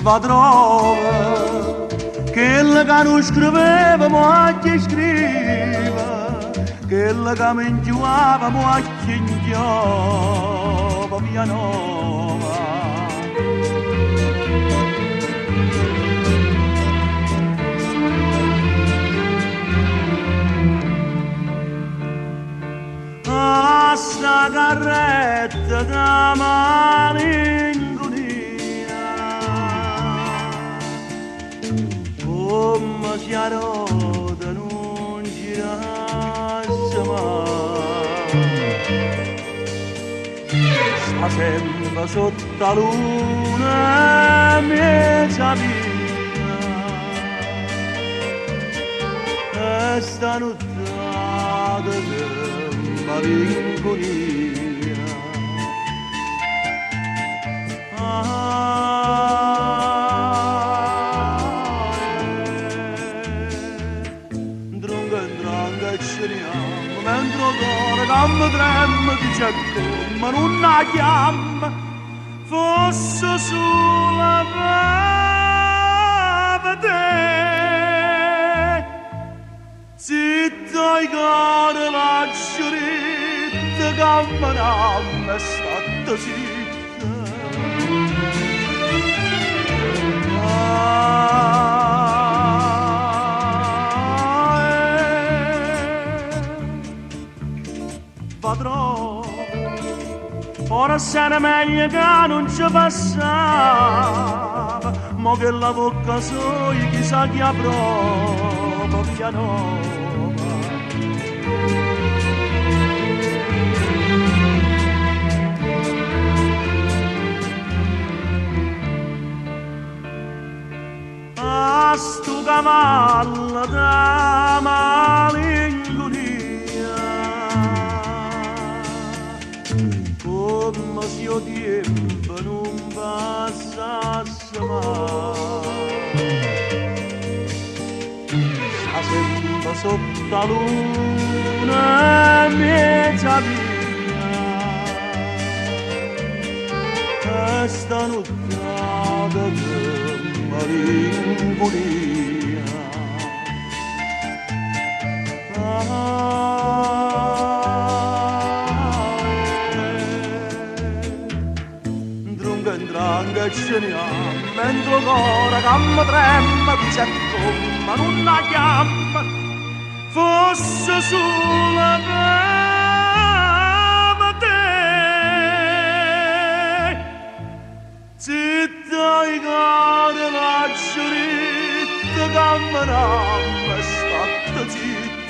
Va trova chella che non scriveva, ma chi scrive, quella che mi inchiuava, ma chi inchiova, via nova. A sta carretta da malinconia, come si a rota non girasse mai, sta sempre sotto la luna mezza via, e sta nottata di malinconia. Ndrunga ndranga ce ne amo, mentre il cuore che mi trema dice come non la chiama, fosse sola per te. Zitta il cuore la giurita, camminammo e statte zitta. Va trova, ora sarà meglio che non ci passava, mo che la bocca sua chissà chi prova via nova. A sto cavallo da malinconia, come se io tempo non passasse mai, sta sempre sotto la luna mezza via, e sta nottata di malinconia. Ndrunga ndranga ce ne amo, mentre il cuore che mi trema dice come non la chiama, fosse sola per te. Zitta il cuore la giurita, camminammo e statte zitta.